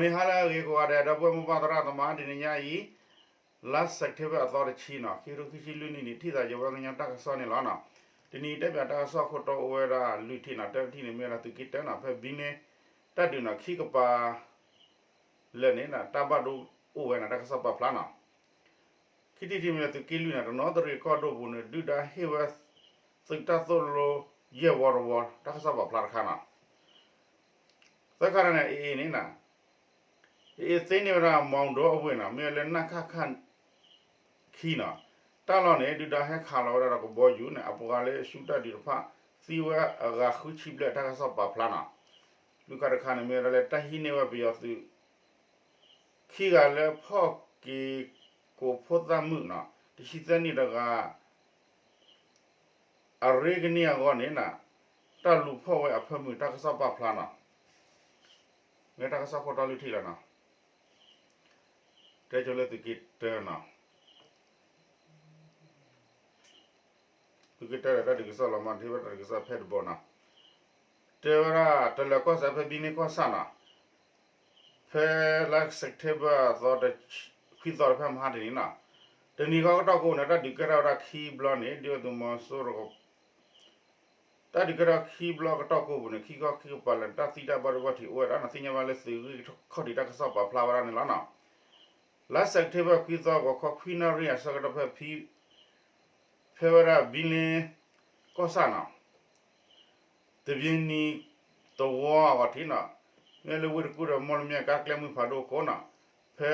ဂီၤနံၤဟါလၢအဂ့ၤကိးဂၤဒဲး ဒီပုၢ်ဝဲၢ်မိၢ်ပၢ်သရၣ်သမါ တနံၤညါအံၤ လါစဲးပထ့ဘၢၣ်အသီတဆံနီၤ ခံကထိခံဆံလွံၢ်နံၣ်န့ၣ် ထံၣ်သးယဝဲကညီတၢ်ကစီၣ်န့ၣ်လီၤနီၤ. တနံၤအံၤတဲပၠးတၢ်ကစီၣ်ခိၣ်တီအိၣ်ဝဲဒၣ်လွံၢ်ထံၣ်နီၤ တထံၣ်န့ၣ်မ့ၢ်ဝဲဒၣ်သုးက့တၢနီၤ ဖဲဘံန့ၣ် တၢ်ဒုးနီၤ ခံကပၤ လၢာ်န့ၣ် တၢ်ဘၣ်ဒိအိၣ်ဝဲန့ၣ် တၢ်ကစီၣ်ပာ်ဖျါနီၤ. ခံထံၣ်တထံၣ်မ့ၢ်သုးက့လွံၢ်န့ၣ် တနီသရံၣ်ကီၢ်ဒိၣ်ပူၤန့ၣ် ဒုၣ်ဒါဟ့ၣ်ဝဲ သုးတၢ်သိၣ်လိယဲၢ်ဝီတဝီ တၢ်ကစီၣ်ပာ်ဖျါတခါနီၤ. သၢခါန့ၣ် အ့ၣ်အ့ၣ်န့ၣ် အ့ၣ်အ့ၣ်သ့န့ၢ်ဝဲဒၣ် မီၣ်ဒိအဝ့ၢ်နီၤ မ့ၢ်ဝဲလၢနၢ်ခၣ်ခၣ် ခံနီၤ. တၢ်လီၢ်န့ၣ် ဒုၣ်ဒါဟဲခးလီၤဝဲဒၣ်ဒီးကဘီယူၤန့ၣ် အပှၤလၢဆူတၢ်ဒုးတဖၣ် သံဝဲအဂၤဃုဆံဘျဲၣ် တၢ်ကစီၣ်ပာ်ဖျါနီၤ. လွံၢ်ခါတခါန့ၣ် မ့ၢ်ဝဲဒၣ်လၢတၢ်ဟံးန့ၢ်ဝဲပယီၤသုး ခံဂၤလၢဖီၣ်က့ၤ ကိးဖိသၣ်မုၣ်နီၤ တဆံသၢနံၣ်တဂၤ အရ့ကနံၣ်အဂီၢ်န့ၣ် တၢ်လူၤဖီၣ်ဝဲအဖၢမုၢ် တၢ်ကစီၣ်ပာ်ဖျါနီၤ. မ့ၢ်တၢ်ကစီၣ်ခိၣ်တီလွံၢ်ထံၣ်လီၤနီၤ. တဲဆိလၢသုးက့တၢနီၤ. သုးက့တၢဒီးတၢ်ဒုးကစီၣ်လီၤမး ထံၣ်ဝဲတၢ်ဒုးကစီၣ်ဖဲတဘီနီၤ. တဲဝဲဒၣ် တလၢၤကီၢ်စဲၣ်ဖဲဘံန့ၢ်ကီၢ်ဆၣ်နီၤ ဖဲလါစဲးပထ့ဘၢၣ်အသီတဆံ ခွံသီတဖၣ်မဟါတနံၤနီၤ တနံၤဃီကတီၢ်ကိးန့ၣ် တၢ်ဒုးကဲထီၣ်ဝဲဒၣ်ခံဘျီန့ၣ် ဒုၣ်ဒါသုးမီၤစိရိၤ တၢ်ဒုးကဲထီၣ်ခံဘျီကတီၢ်ကိးပူၤန့ၣ် ခံခီခံကပၤလၢာ် တၢ်သံတၢ်ဘၣ်ဒိဘၣ်ထံးအိၣ်ဝဲဒၣ်နီၤ သ့ၣ်ညါဘၣ်လၢသုးဂံၢ်ခီၣ်ထံးတၢ်ကစီၣ်ပာ်ဖျါဝဲဒၣ်န့ၣ်လီၤနီၤ. လါစဲးပထ့ဘၢၣ်ခွံသီ ဂီၤခီခွံနၣ်ရံၣ်အဆၢကတီၢ်ဖဲ ဖဲဝဲဒၣ်ဘံန့ၢ်ကီၢ်ဆၣ်နီၤ တဘံနံၤသဝီအဂီၢ်ထံးနီၤ မ့ၢ်လၢဝ့ၢ်တကူၣ်ဒီးမီၣ်လမၠဲၣ်ကါကျဲမုၢ်ဖးဒိၣ်ခိၣ်နီၤ ဖဲ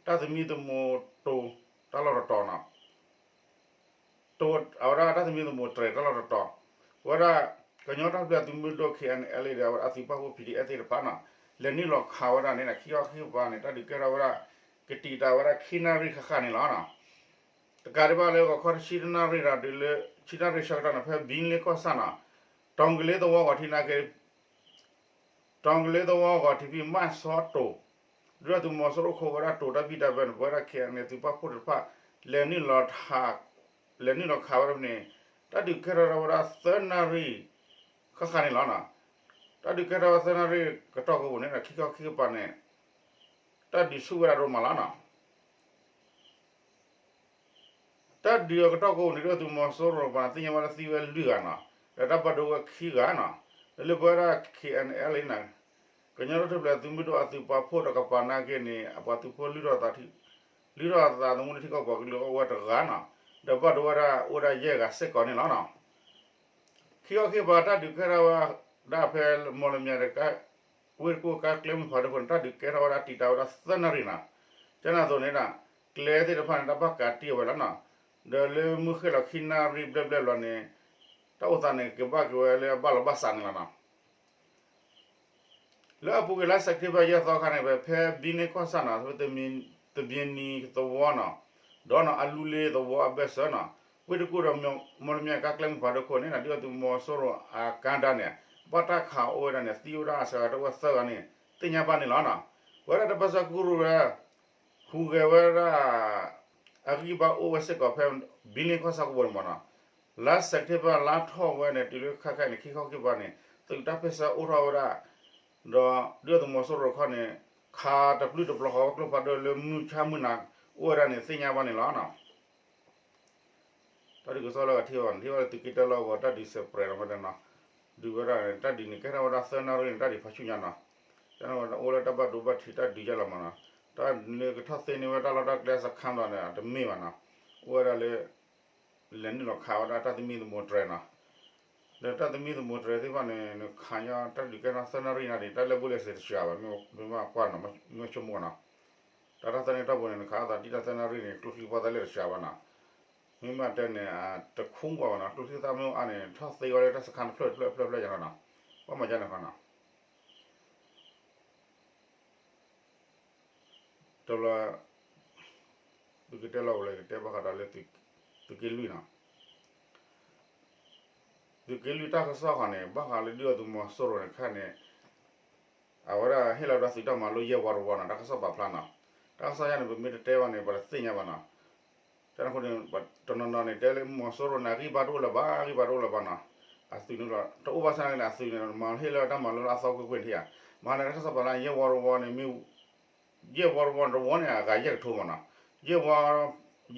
တၢ်သမံသမိးတိၤ တၢ်လီၢ်တတီၤနီၤ အဝဲဒၣ်တၢ်သမံသမိးတြဲၤတၢ်လီၢ်တတီၤ ပဝဲဒၣ် ကညီတၢ်ပၢၢ်သုးမုၢ်ဒိၣ် ခ့ၣ်အဲၣ်အဲၣ်လ်အ့ၣ် ဒီးအဝဲဒၣ်အသုးပာ်ဖှိၣ် ပီၣ်ဒံၣ်အဲၣ်သ့ၣ်တဖၣ်နီၤ လဲၤနုာ်လီၤခးဝဲဒၣ်န့ၣ် ခံခီခံကပၤန့ၣ် တၢ်ဒုးကဲထီၣ်ဝဲဒၣ် ကတံာ်တာ်ဝဲဒၣ်ခံနၣ်ရံၣ်ဃၣ်ဃၣ်န့ၣ်လီၤနီၤ. တကးဒံးဘၣ်လၢဂီၤခီတဆံတနၣ်ရံၣ်ဒီးတုၤလၢ ဆံနၣ်ရံၣ်ဆၢကတီၢ်န့ၣ် ဖဲဘံန့ၢ်ကီၢ်ဆၣ်နီၤ တီၤကလ့သဝီဂီၤထံးနာ်က့ တီၤကလ့သဝီဂီၤထံးဖဲမၢ်ဆီတိၤ ဒုၣ်ဒါသုးမီၤစိရိၤအိၣ်ခိးဝဲဒၣ်တိၤတၢ်ဘံၣ်တၢ်ဘၢန့ၣ် ပဝဲဒၣ် ခ့ၣ်အဲၣ်အဲၣ်လ်အ့ၣ် သုးပာ်ဖှိၣ်သ့ၣ်တဖၣ် လဲၤနုာ်လီၤ လဲၤနုာ်လီၤခးဝဲဒၣ်န့ၣ် တၢ်ဒုးကဲထီၣ်ဝဲဒၣ်သၢနၣ်ရံၣ် ဃၣ်ဃၣ်န့ၣ်လီၤနီၤ. တၢ်ဒုးကဲထီၣ်ဝဲသၢနၣ်ရံၣ်ကတီၢ်ကိးပူၤန့ၣ် ခံခီခံကပၤန့ၣ် တၢ်ဒုးဆူၣ်ဝဲဒၣ်ဒိၣ်မးလီၤနီၤ. တၢ်ဒုးအကတီၢ်ကိးပူၤန့ၣ် ဒုၣ်ဒါသုးမီၤစိရိၤပှၤန့ၣ် သ့ၣ်ညါဘၣ်လၢသံဝဲလွံၢ်ဂၤနီၤ, ဒီးတၢ်ဘၣ်ဒိဝဲခံဂၤနီၤ. ဒီးလၢပဝဲဒၣ် ခ့ၣ်အဲၣ်အဲၣ်လ်အ့ၣ်န့ၣ် ကညီတၢ်ထူၣ်ဖျဲးသုးမုၢ်ဒိၣ်အသုးပာ်ဖှိၣ်တကပၤနာ်က့န့ၣ် အပှၤသုးဖိ လုၢ်ထီၣ်သးသမူလၢထံကီၢ်ပှၤကလုာ်အိၣ်ဝဲတဂၤနီၤ, ဒီးဘၣ်ဒိဝဲဒၣ်အိၣ်ဝဲဒၣ်ယဲၢ်ဂၤစ့ၢ်ကီးန့ၣ်လီၤနီၤ. ခံခီခံကပၤတၢ်ဒုးကဲထီၣ်ဝဲဒၣ်ဖဲမီၣ်လမၠဲၣ် ဝ့ၢ်တကူၣ်ကါကျဲမုၢ်ဖးဒိၣ်ခိၣ်န့ၣ် တၢ်ဒုးကဲထီၣ်ဝဲဒၣ်တံာ်တာ်ဝဲဒၣ်သၢနၣ်ရံၣ်နီၤ. ကန့ၣ်အသိးန့ၣ်ဒီး ကျဲသ့ၣ်တဖၣ်န့ၣ် တၢ်ဘၣ်ကးတံၢ်ဝဲလီၤနီၤ. ဒီးလၢမုၢ်ဃ့ၢ်လီၤခံနၣ်ရံၣ်ဘျဲၣ်ဘျဲၣ်ဘျီန့ၣ် တၢ်အိၣ်သးန့ၣ် ကဘၣ်က့ၤဝဲလၢအဘၣ်လီၤဘၣ်စးန့ၣ်လီၤနီၤ. လၢအပူၤကွံာ်လါစဲးပထ့ဘၢၣ်ယဲၢ်သီခါန့ၣ် ဖဲဘံန့ၢ်ကီၢ်ဆၣ်နီၤ ဖဲသဘံၣ်နံၤသဝီနီၤ, ဒီးနီၤအလူလ့သဝီအဘၢၣ်စၢၤနီၤ, ဝ့ၢ်တကူၣ်ဒီးမီၣ်လမၠဲၣ်ကါကျဲမုၢ်ဖးဒိၣ်ခိၣ်န့ၣ် ဒုၣ်ဒါသုးမီၤစိရိၤအကါဒါန့ၣ် ဘၣ်တၢ်ခးအိၣ်ဝဲဒၣ်န့ၣ် သံဝဲဒၣ်အစှၤကတၢၢ်ဝဲသၢဂၤန့ၣ် သ့ၣ်ညါဘၣ်န့ၣ်လီၤနီၤ. ပဝဲဒၣ်တၢ်ပၢဆှၢကရူၢ်ဝဲ ဟူးဂဲၤဝဲဒၣ် အဂံၢ်ဘါအိၣ်ဝဲစ့ၢ်ကီးဖဲဘံန့ၢ်ကီၢ်ဆၣ်ကဝီၤန့ၣ်မ့ၢ်နီၤ, လါစဲးပထ့ဘၢၣ်လါထီၣ်ဝဲန့ၣ် တုၤလၢခဲခါန့ၣ် ခံခီခံကပၤန့ၣ် သုးတၢ်ပၢဆှၢအိၣ်ထီၣ်ဝဲဒၣ် ဒီးဒုၣ်ဒါသုးမီၤစိရိၤတခီန့ၣ် ခးတပျုၢ်တပျီၤဃီၤဝဲကျိဖးဒိၣ်လၢမုၢ်ဆါမုၢ်နၤအိၣ်ဝဲဒၣ်န့ၣ် သ့ၣ်ညါဘၣ်န့ၣ်လီၤနီၤ. တၢ်ဒုးကစီၣ်လၢအထံၣ်ဘၣ်န့ၣ် ထံၣ်ဘၣ်လၢသုးက့တၢလီၢ်ကဝီၤ တၢ်ဒုးစဲးပြဲးလီၤဝဲဒၣ်နီၤ, ဒုးဝဲဒၣ် တၢ်ဒုးန့ၣ် ကဲထီၣ်ဝဲဒၣ်သၢနၣ်ရံၣ်န့ၣ် တၢ်ဒုးဖးဆူညါနီၤ, ကဲထီၣ်ဝဲဒၣ်အိၣ်လၢတၢ်ဘၣ်ဒိဘၣ်ထံးတၢ်ဒုးယဲၢ်လီၤမ့ၢ်နီၤ, တၢ်ဒုးန့ၣ်ကထီၣ်သ့န့ၢ်ဝဲတၢ်လီၢ်တၢ်ကျဲစခါလီၤန့ၣ် တမ့ၢ်ဘၣ်နီၤ, အိၣ်ဝဲဒၣ်လၢ လဲၤနုာ်လီၤခးဝဲဒၣ်တၢ်သမံသမိးတြဲၤနီၤ, ဒီးတၢ်သမံသမိးတြဲၤသ့ၣ်တဖၣ်န့ၣ် နခးညီတၢ်ဒုးကဲထီၣ်သၢနၣ်ရံၣ်န့ၣ်ဒီး တၢ်လၢာ်ဘူၣ်လၢာ်စ့ၤတစှၤဘၣ်, မ့ၢ်ကွၢ်နီၤ မ့ၢ်ဆိကမိၣ်နီၤ, တၢ်တၢ်သၢနၣ်ရံၣ်တီၢ်ပူၤန့ၣ် နခးအသးတံၢ်တၢ်သၢနၣ်ရံၣ်န့ၣ် ကျိချံသၣ်မ့ၢ်အိၣ်အါန့ၣ် တခူဘၣ်ဘၣ်နီၤ, ကျိချံသၣ်မ့ၢ်အိၣ်အါန့ၣ် ထီၣ်သ့ဝဲလၢတၢ်စခါတဖျၢၣ်တဖျၢၣ်တဖျၢၣ်တဖျၢၣ်ယါနီၤ, ပှၤမၤကန့ၣ်ခီနီၤ တဘျီ သုကတဲလီၤဝဲလၢကတဲဘၣ်ဃးဒီးလၢ သုးက့လွံၢ်နီၤ, သုးက့လွံၢ်တၢ်ကစီၣ်ဃီန့ၣ် ဘၣ်ဃးလၢဒုၣ်ဒါသုးမီၤစိရိၤန့ၣ်ခါန့ၣ် အဝဲဒၣ်ဟ့ၣ်လီၤဒီးသုးတၢ်မၤလိယဲၢ်ဝီတဝီနီၤ, တၢ်ကစီၣ်ပာ်ဖျါနီၤ, တၢ်ကစီၣ်ယါန့ၣ် ပမ့ၢ်တတဲဘၣ်န့ၣ် ပှၤတသ့ၣ်ညါဘၣ်နီၤ, တၢ်န့ၣ်အဃိန့ၣ် တနီၤနီၤန့ၣ် တဲလၢမီၤစိရိၤန့ၣ် အဂံၢ်ဘါတအိၣ်လၢၤဘၣ် အဂံၢ်ဘါတအိၣ်လၢၤဘၣ်နီၤ, အသုးန့ၣ်လီၤ တအိၣ်ဘၣ်ဆၣ်န့ၣ် အသုးန့ၣ် မၤဟ့ၣ်လီၤတၢ်မၤလိလၢအသီကွ့ၢ်ကွ့ၢ်န့ၣ်ဧါ, မဟါန့ၣ် တၢ်ကစီၣ်ပာ်ဖျါ ယဲၢ်ဝီတဝီန့ၣ် မ့ၢ် ယဲၢ်ဝီတဝီန့ၣ် တဝီန့ၣ် အဂၤယဲၢ်ကထိမ့ၢ်နီၤ,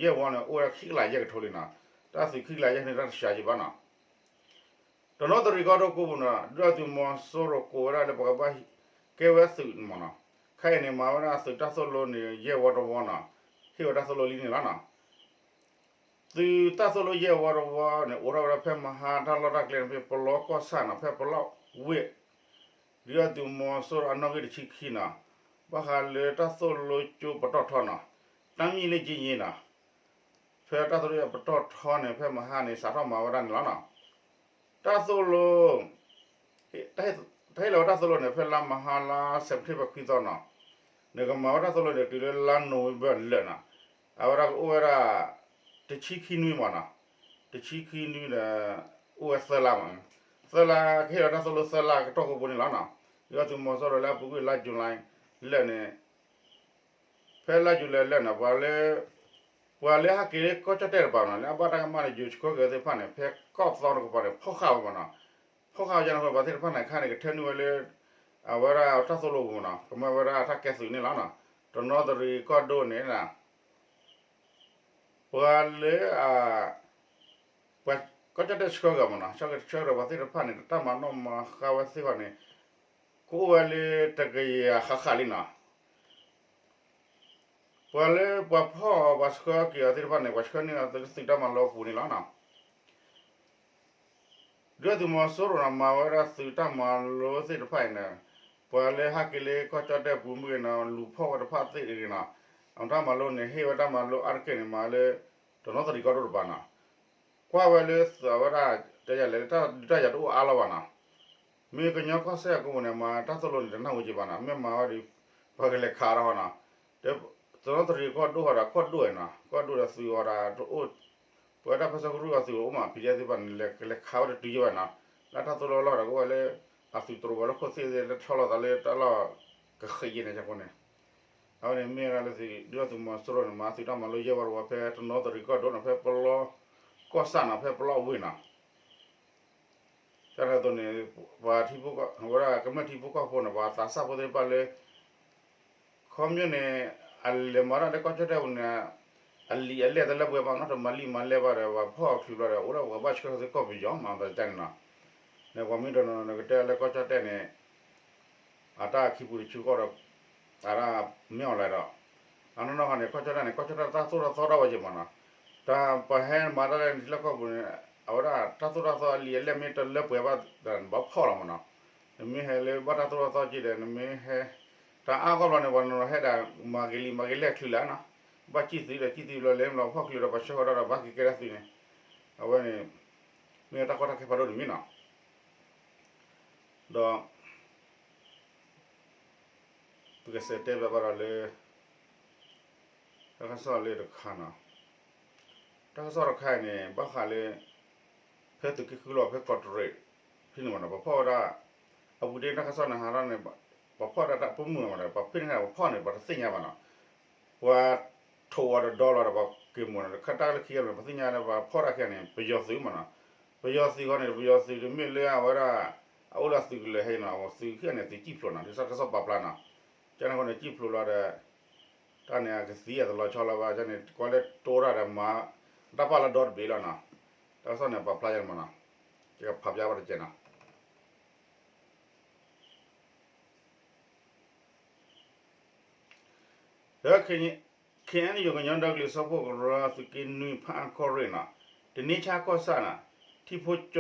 ယဲၢ်ဝီန့ၣ် အိၣ်ဝဲဒၣ်ခံကလးယဲၢ်ကထိလံနီၤ, တၢ်သုးခံကလးယဲၢ်န့ၣ် တၢ်တဆှးယံၤဘၣ်နီၤ. တနီသရံၣ်ကီၢ်ဒိၣ်ကိးပူၤန့ၣ် ဒုၣ်ဒါသုးမီၤစိရိၤကိးဝဲဒၣ်လၢပှၤကဘၣ်ကဲဝဲသုးမ့ၢ်နီၤ, ခဲအံၤန့ၣ် မၤဝဲဒၣ်သုးတၢ်သိၣ်လိန့ၣ် ယဲၢ်ဝီတဝီနီၤ, ဟ့ၣ်ဝဲတၢ်သိၣ်လိလံန့ၣ်လီၤနီၤ. သုးတၢ်သိၣ်လိယဲၢ်ဝီတဝီန့ၣ် အိးထီၣ်ဝဲဒၣ်ဖဲမဟါတၢ်လီၢ်တၢ်ကျဲန့ၣ် ဖဲပလီကီၢ်ဆၣ်နီၤ, ဖဲပလီဝ့ၢ် ဒုၣ်ဒါသုးမီၤစိရိၤအနီၣ်ဂံၢ်တဆံခံနီၤ, ဘၣ်ဃးလၢတၢ်သိၣ်လိကၠိပတီၢ်ထီနီၤ, တၢ်မံၣ်လၢကၠ့ယ့နီၤ, ဖဲတၢ်သိၣ်လိပတီၢ်ထီန့ၣ် ဖဲမဟါန့ၣ် စးထီၣ်မၤဝဲဒၣ်န့ၣ်လီၤနီၤ. တၢ်သိၣ်လိ တၢ်ဟ့ၣ်လီၤဝဲတၢ်သိၣ်လိန့ၣ် ဖဲလါမဟါလါ September ခွံသီနီၤ, နကမၤဝဲတၢ်သိၣ်လိန့ၣ် တုၤလၢလါ November လၢာ်နီၤ, အဝဲဒၣ်ကအိၣ်ဝဲဒၣ် တဆံခံနွံမ့ၢ်နီၤ, တဆံခံနွံဒီး အိၣ်ဝဲသၢလါမ့ၢ်, သၢလါ ကဟ့ၣ်လီၤတၢ်သိၣ်လိသၢလါကတီၢ်ကိးပူၤန့ၣ်လီၤနီၤ, ဒုၣ်ဒါသုးမီၤစိရိၤလၢအပူၤကွံာ်လါ July လၢာ်န့ၣ် ဖဲလါ July လၢာ်န့ၣ် ပှၤလၢ ပှၤလၢဟဲက့ၤလၢကီၢ်ကၠီၣ်တဲၣ်တပၤနီၤ လၢအဘၣ်တၢ်ကမၣ်န့ၣ် ယိၤဆှၢက့ၤသ့ၣ်တဖၣ်န့ၣ် ဖဲကီၢ်သီတကပၤန့ၣ် ဖီၣ်ဃာ်ဝဲမ့ၢ်နီၤ, ဖီၣ်ဃာ်ဝဲန့ၣ်အဃိ ပှၤသ့ၣ်တဖၣ်န့ၣ် ခဲအံၤန့ၣ် ကထၢနုာ်ဝဲလၢ အဝဲဒၣ်တၢ်သိၣ်လိပူၤမ့ၢ်နီၤ, ကမၢဝဲဒၣ်တၢ်ကဲသုးန့ၣ်လီၤနီၤ. တနီသရံၣ်ကီၢ်ဒိၣ်န့ၣ် ပှၤလၢ ပှၤကီၢ်ကၠီၣ်တဲၣ်ဆှၢက့ၤမ့ၢ်နီၤ, ဆှၢက့ၤဆှၢက့ၤပှၤသ့ၣ်တဖၣ်န့ၣ် တၢ်မၤနီၣ်မၤဃါဝဲသ့ၣ်တဖၣ်န့ၣ် ကအိၣ်ဝဲလၢတကယၤဃၣ်ဃၣ်လံနီၤ. ပှၤလၢပှၤဖီၣ်အီၤပှၤဆှၢက့ၤအီၤသ့ၣ်တဖၣ်န့ၣ် ပှၤဆှၢန့ၢ်အီၤသုးတၢ်မၤလိအပူၤန့ၣ်လီၤနီၤ. ဒုၣ်ဒါသုးမီၤစိရိၤန့ၣ် မၤဝဲဒၣ်သုးတၢ်မၤလိသ့ၣ်တဖၣ်အံၤန့ၣ် ပှၤလၢဟဲက့ၤလၢကီၢ်ကၠီၣ်တဲၣ်ပူၤမ့ၢ်ဂ့ၤနီၤ လူၤဖီၣ်ဝဲတဖၣ်သ့ၣ်တဂ့ၤနီၤ အတၢ်မၤလိန့ၣ် ဟ့ၣ်ဝဲတၢ်မၤလိအါတက့ၢ်န့ၣ် မၤလၢ တနီသရံၣ်ကီၢ်ဒိၣ်တပၤနီၤ. ကွၢ်ဝဲလၢသုးအဝဲဒၣ် တယၤလဲၣ်လၢတၢ်ဒုးတၢ်ယၤတအိၣ်အါလီၤဘၣ်နီၤ. မ့ၢ်ကညီကီၢ်စဲၣ်အကိးပူၤန့ၣ် မၤတၢ်သိၣ်လိန့ၣ် တနၢ်ဟူက့ၤဘၣ်နီၤ မ့ၢ်မၤဝဲဒီး ပှၤကလဲၤခးတၢ်ဟီနီၤ. တနီသရံၣ်ကီၢ်ဒိၣ်ဟီဒီး ကီၢ်ဒိၣ်နီၤ ကီၢ်ဒိၣ်ဒီးသုးအီၤဒီးတအိၣ် ပဝဲဒၣ်ဖဲစီကရူၢ်အသုးအိၣ်မး PDF သ့ၣ်တဖၣ်န့ၣ် လဲၤကလဲၤခးဝဲတတုၤယဲဘၣ်နီၤ. လၢတၢ်သိၣ်လိလီၢ်ဒီးကအိၣ်ဝဲလၢ အသုးတရူးဝဲလၢခိၣ်သ့ၣ်သ့ၣ် လၢထီၣ်လီၤသးလၢတၢ်လီၢ်ကဃ့ယဲန့ၣ်အဃိန့ၣ် အဝဲန့ၣ်မ့ၢ်ဝဲဒၣ်လၢသုး ဒုၣ်ဒါသုးမီၤစိရိၤန့ၣ် မၤသုးတၢ်မၤလိယဲၢ်ဝီတဝီဖဲတနီသရံၣ်ကီၢ်ဒိၣ်နီၤ ဖဲပလီကီၢ်ဆၣ်နီၤ ဖဲပလီဝ့ၢ်နီၤ. တၢ်န့ၣ်အသိးန့ၣ် ပှၤထံဖိကီၢ် အဝဲဒၣ်ကမျၢၢ်ထံဖိကီၢ်ဖိန့ၣ် ပှၤသးစၢ်ဖိသ့ၣ်တဖၣ်လၢ ခီပညီန့ၣ် အလဲၤမၤတၢ်လၢကီၢ်ကၠီၣ်တဲၣ်ပူၤန့ၣ် အလံာ်အလဲၢ်တလၢပှဲၤဘၣ်နီၤ တမၤလံမၤလဲၢ်ဘၣ်ဒီး ပှၤဖီၣ်အီၤချုးဘျီဒီး အိၣ်ဒၣ်ပှၤဘၣ်ဆှၢသုးကီၢ်ပယီၤမၤသးဒ်န့ၣ်နီၤ. န့ၣ်ပှၤမ့ၢ်တနီၤနီၤ နကတဲလၢကီၢ်ကၠီၣ်တဲၣ်န့ၣ် အတၢ်ခံပူၤတဆူကီၢ်ဒီး အတၢ်မ့ၢ်အီၤလဲၣ်ဒီး အနီၢ်နီၢ်ခီန့ၣ် ကီၢ်ကၠီၣ်တဲၣ်န့ၣ် ကီၢ်ကၠီၣ်တဲၣ်တၢ်သိၣ်တၢ်သီဒၣ်ဝဲက့ၤမးနီၤ. တၢ်ပှၤဟဲမၤတၢ်လၢနထံလီၢ်ကီၢ်ပူၤန့ၣ် အဝဲဒၣ်တၢ်သိၣ်တၢ်သီအလံာ်အလဲၢ်မ့ၢ်တလၢပှဲၤဘၣ်ဒီး နဘၣ်ဖီၣ်လီၤမးနီၤ. နမ့ၢ်ဟဲလၢဘၣ်တၢ်သိၣ်တၢ်သီက့ၤဒီး နမ့ၢ်ဟဲ တၢ်အါဂီၢ်ဘျီန့ၣ် ပှၤနီၤနီၤဟဲဒီး မၤဂ့ၤလံမၤဂ့ၤလဲၢ်ချုးလၢနီၤ. ဘၣ်စံၣ်သုးဒီးစံၣ်သုးဘျီလဲၤဘျီဖီၣ်ချုးဒီးပှၤဆှၢဃီၤတၢ်ဒီးဘၣ်က့ၤကဲဒၣ်သုးန့ၣ် အဝဲန့ၣ် မ့ၢ်တၢ်ကီတၢ်ခဲဖးဒိၣ်တမံၤနီၤ. ဒီး ပကစးတဲဘၣ်ဘၣ်ဒီးလၢ တၢ်ကစီၣ်လၢတခါနီၤ. တၢ်ကစီၣ်တခါအံၤန့ၣ် ဘၣ်ဃးလၢ ဖဲသုးက့ဃုလီၤဖဲကီးတရံး ဖဲန့ၣ်မးနီၤ ပှၤဖီၣ်ဝဲဒၣ် အပူၤတ့ၢ်တၢ်ကစီၣ်န့ၣ်ဟးထီၣ်န့ၣ် ပှၤဖီၣ်ဒၣ်တၢ်ပိာ်မုၣ်မးနီၤ ပှၤဖဲန့ၣ်ပှၤဖီၣ်န့ၣ် ပှၤတသ့ၣ်ညါဘၣ်နီၤ. ပှၤထိးဝဲဒီးဒီလီၤဒီးပှၤက့ၤမိၢ်နီၤ တၢ်လၢခံဂၤန့ၣ် ပှၤသ့ၣ်ညါလၢပှၤဖီၣ်တၢ်ခံဂၤန့ၣ် ပယီၤသုးမးနီၤ. ပယီၤသုးဃီန့ၣ် ပယီၤသုးတမ့ၢ်လၢအဝဲဒၣ် အအိၣ်လၢသုးကလၢၤဟဲနီၤ သုးခံဂၤန့ၣ် သုးကံၣ်ဖျိးနီၤ ဒ်သိးတၢ်ကစီၣ်ပာ်ဖျါနီၤ. ကန့ၣ်ဃီန့ၣ် ကံၣ်ဖျိးလီၤဒီး တၢ်န့ၣ်အကသံအသလီၤဆီလီၤဘၣ် ကန့ၣ် ကွၢ်လၢတိတၢ်ဒီးမၤ တၢ်ပာ်လီၤဒီတဘ့ၣ်လီၤနီၤ. တၢ်ကစီၣ်န့ၣ်ပာ်ဖျါယဲၢ်မးနီၤ ယကဖးဖျါဘၣ်တကဲးနီၤ. ဒီး ခ့ၣ်အဲၣ်ယူၣ် ကညီဒီကလုာ်စၢဖှိၣ်ကရၢ သုးက့နွံဖၣ်အၣ်ကီၢ်ရ့ၣ်နီၤ တန့ဆါကီၢ်ဆၣ်နီၤ ထံဖိကၠီ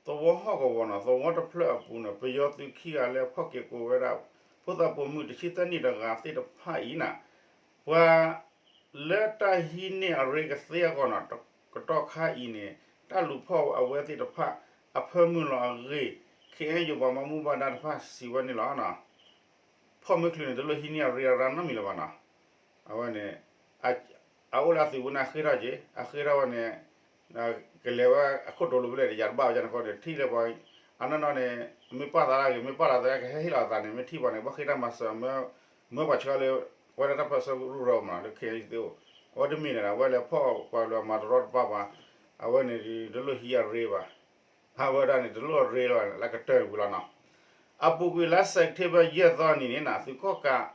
သဝီဟီၣ်ကဝီၤနီၤ သဝီတဖျၢၣ်အပူၤန့ၣ် ပယီၤသုးခံဂၤလၢအဖီၣ်က့ၤကိးဝဲဒၣ် ဖိသၣ်ပိာ်မုၣ်တဆံသၢနံၣ်တဂၤသ့ၣ်တဖၣ်အံၤနီၤ ပှၤလၢတၢ်ဟံးန့ၢ်အရ့ကသ့အဂီၢ်နီၤ ကတီၢ်ခါအံၤန့ၣ် တၢ်လူၤဖီၣ်အဝဲသ့ၣ်တဖၣ် အဖၢမုၢ်လီၤအဂ့ၢ် ခ့ၣ်အဲၣ်ယူၣ် ပှၤမၤမူဘၣ်ဒါတဖၣ်စံးဝဲန့ၣ်လီၤ. ဖီၣ်မ့ၢ်ချုးန့ၣ် တလိၣ်ဟံးန့ၢ်အရ့အရါနီတမံၤလၢၤဘၣ်နီၤ. အဝဲန့ၣ် အအိၣ်လၢအသုးဝဲန့ၣ်အဃ့ၢ်ထီၣ်က့ၤ အဃ့ၢ်ထီၣ်ဝဲန့ၣ် ကလဲၤဝဲအခိၣ်တိၤလိၤဖဲလဲၣ်ဒီး ယၤတဘၣ်ဝဲန့ၣ်ဃီဒီး ထံၣ်လၢပှၤ အနီၢ်နီၢ်န့ၣ် မ့ၢ်ပာ်သးဒၣ်ဂ့ၤ မ့ၢ်ပာ်လီၤသးကဟဲဟ့ၣ်လီၤအသးန့ၣ် မ့ၢ်ထံၣ်ပှၤန့ၣ် ဘၣ်ဃ့ၢ်တၢ်မၤစၢၤ မၢပှၤဆှၢလၢ ဝဲဒၣ်တၢ်ပၢၢ်ဆၢကရူၢ်ဒီးမးလၢ ခ့ၣ်အဲၣ်ယူၣ် သ့ၣ်အိၣ် အဝဲတမ့ၢ်န့ၣ် အဝဲလဲၤဖီၣ်ပှၤလၢအမၤတရီတပါပှၤ အဝဲန့ၣ်တလိၣ်ဟံးအရ့ဘၣ် အဝဲဒၣ်န့ၣ် တလိၣ်အရ့လီၤ လၢကတၢၢ်ဝံၤလီၤနီၤ. အပူၤကွံာ်လါစဲးပထ့ဘၢၣ် ယဲၢ်သီအနံၤန့ၣ် သုးကီၣ်ကး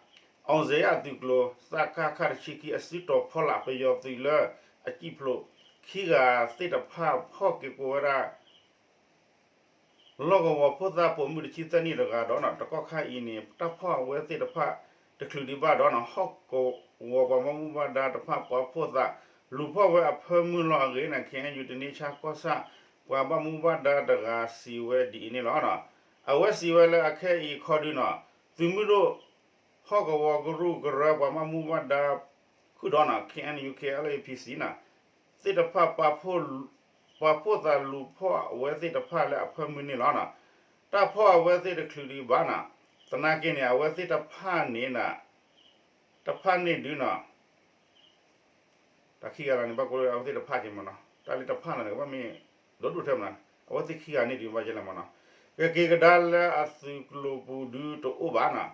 အောင်ဇေယျ အသုးကျိၤ စကခ တဆံခံ အစုတီၤဖီလာ် ပယီၤသုးလၢအစံၣ်ဖျိး ခံဂၤသ့ၣ်တဖၣ် ဖီၣ်က့ၤကိးဝဲဒၣ် လီၢ်ကဝီၤဖိသၣ်ပိာ်မုၣ်တဆံသၢနံၣ်တဂၤဒီးန့ၣ် တကီၢ်ခါအံၤန့ၣ် တၢ်ဖီၣ်အဝဲသ့ၣ်တဖၣ်တချုးဒံးဘၣ်ဒီးန့ၣ် ဟီၣ်ကဝီၤပှၤဘၣ်မူဘၣ်ဒါတဖၣ် ပှၤဖိသၣ်လူၤဖီၣ်ဝဲအဖၢမုၢ်လီၤအဂ့ၢ်န့ၣ် ခ့ၣ်အဲၣ်ယူၣ် တန့ဆါကီၢ်ဆၣ် ပှၤဘၣ်မူဘၣ်ဒါတဂၤစံးဝဲဒ်အံၤန့ၣ်လီၤ. အဝဲစံးဝဲလၢအခဲအံၤခီဒုးန့ၣ် သုးမုၢ်ဒိၣ် ဟီၣ်ကဝီၤကရူၢ်ကရၢပှၤဘၣ်မူဘၣ်ဒါ ဃုာ်ဒီးန့ၣ် ခ့ၣ်အဲၣ်ယူၣ် ခ့ၣ်အဲၣ်ယူၣ် ပီၣ်စံၣ် န့ၣ် သ့ၣ်တဖၣ် ပှၤဖိသၣ်လူၤဖီၣ်အဝဲသ့ၣ်တဖၣ်လၢအဖၢမုၢ်န့ၣ်လီၤ. တၢ်ဖီၣ်အဝဲသ့ၣ်တချုးဒံးဘၣ်န့ၣ် သနာ်က့န့ၣ် အဝဲသ့ၣ်တဖၣ်န့ၣ် တဖၣ်န့ၣ်ဒုးန့ၣ် တၢ်ခံဂၤလီၤန့ၣ် ဘၣ်ကိးလၢအဝဲသ့ၣ်တဖၣ်က့ၤမ့ၢ်နီၤ, တၢ်လၢတဖၣ်လီၤန့ၣ် ကဘၣ်မ့ၢ်ဒိၣ်ဒိၣ်ထဲမ့ၢ်နီၤ, အဝဲသ့ၣ်ခံဂၤန့ၣ်ဒုးဘၣ်ကဲလဲၣ်မ့ၢ်နီၤ, ကက့ၤကဒါလၢအသုးကျိၤပူၤဒုးတအိၣ်ဘၣ်နီၤ,